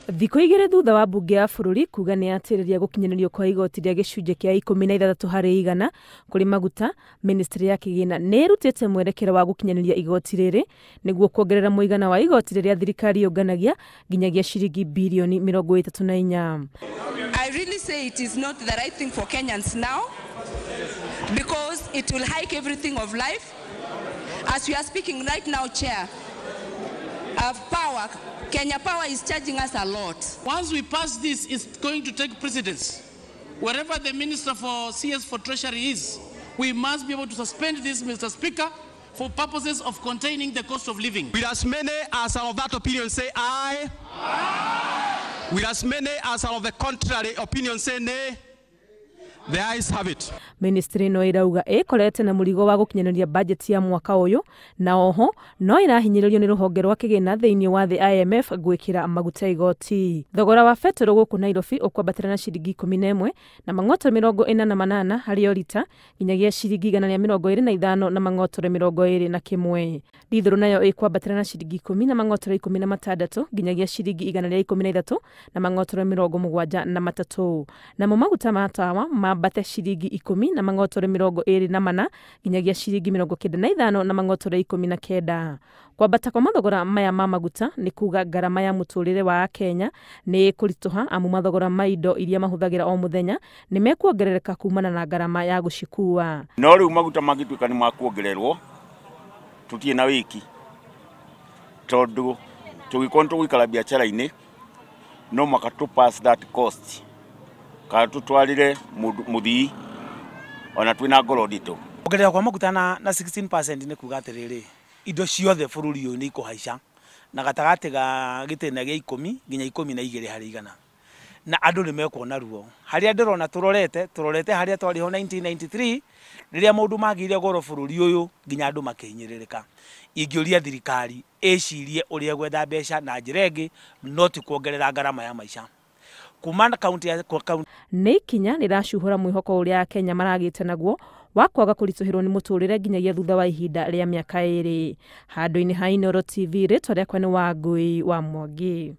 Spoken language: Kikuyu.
Thikũ 2 thutha wa mbunge ya bũrũri kuga nĩ yatĩrĩria gũkinyanĩrio kwa igoti rĩa gĩcunjĩ kĩa 16 harĩ igana kũrĩ maguta, ministry ya kĩgĩna nĩ ĩrutĩte mwerekera wa gũkinyanĩria igoti rĩrĩ nĩguo kuongerera mũigana wa igoti rĩrĩa thirikari yũnganagia nginyagia ciringi birioni 34. I really say it is not the right thing for Kenyans now because it will hike everything of life. As we are speaking right now, Chair, of power, Kenya Power is charging us a lot. Once we pass this, it's going to take precedence. Wherever the Minister for CS for Treasury is, we must be able to suspend this, Mr. Speaker, for purposes of containing the cost of living. With as many as are of that opinion say aye. Aye. With as many as are of the contrary opinion say nay. The ayes have it. Ministry no irauga ĩkorete na mũrigo wa gũkinyanĩria bajeti ya mwaka ũyũ na oho no ĩrahinyĩrĩrio nĩ rũhonge rwa kĩgĩna thĩinĩ wa thĩ IMF gwĩkĩra maguta igoti. Thogora wa betũrũ gũkũ Nairobi ũkwambatĩra na ciringi 11 na mang'oto 48 harĩ o rita nginyagia ciringi 125 na mang'otore 21. Dithũrũ nayo ĩkwambatĩra na ciringi 10 na mang'otore 16 nginyagia ciringi 113 na mang'otore 73. Namo maguta ma tawa mambate ciringi 10 na mang'otore 24 nginyagia ciringi 95 na mang'otore 19. Kwambata kwa mathogora maya ma maguta nĩ kuga ngarama ya mũtũrĩre wa Kenya nĩ ĩkũritũha amu mathogora ma indo iria mahũthagĩra o mũthenya nĩ mekuongerereka kumana na ngarama ya gũcikua. No rĩu maguta mangĩtuĩka nĩ makuongererwo tũtirĩ na wĩki tondũ tũgĩkorwo tũgũikara biacara-inĩ no mũhaka tũ pass that cost kana tũtwarĩre mũthii ona twĩna ngoro nditũ. Kuongerera kwa maguta na 16% nĩ kuga atĩrĩrĩ indo ciothe bũrũri ũyũ nĩ ikũhaica na gatagatĩ ga gĩtĩna gĩa 10 nginya 12 harĩ igana na andũ nĩ mekuona ruo. Harĩa ndĩrona tũrorete harĩa twarĩ ho 1993 rĩrĩa maũndũ magĩire goro bũrũri ũyũ nginya andũ makĩhinyĩrĩrĩka. Ingĩũria thirikari ĩcirie ũrĩa gwetha mbeca na njĩra ĩngĩ no ti kuongerera ngarama ya maica. Kuma kaunti ya kaunti nĩ ikinya rĩracuhũra mwĩhoko ũrĩa Kenya maragĩte naguo wa kwaga kũritũhĩrwo nĩ mũtũrĩre nginyagia thutha wa ihinda rĩa mĩaka 2. Handũ-inĩ ha Inooro TV, rĩtwa rĩakwa nĩ Wangũi wa Mwangi.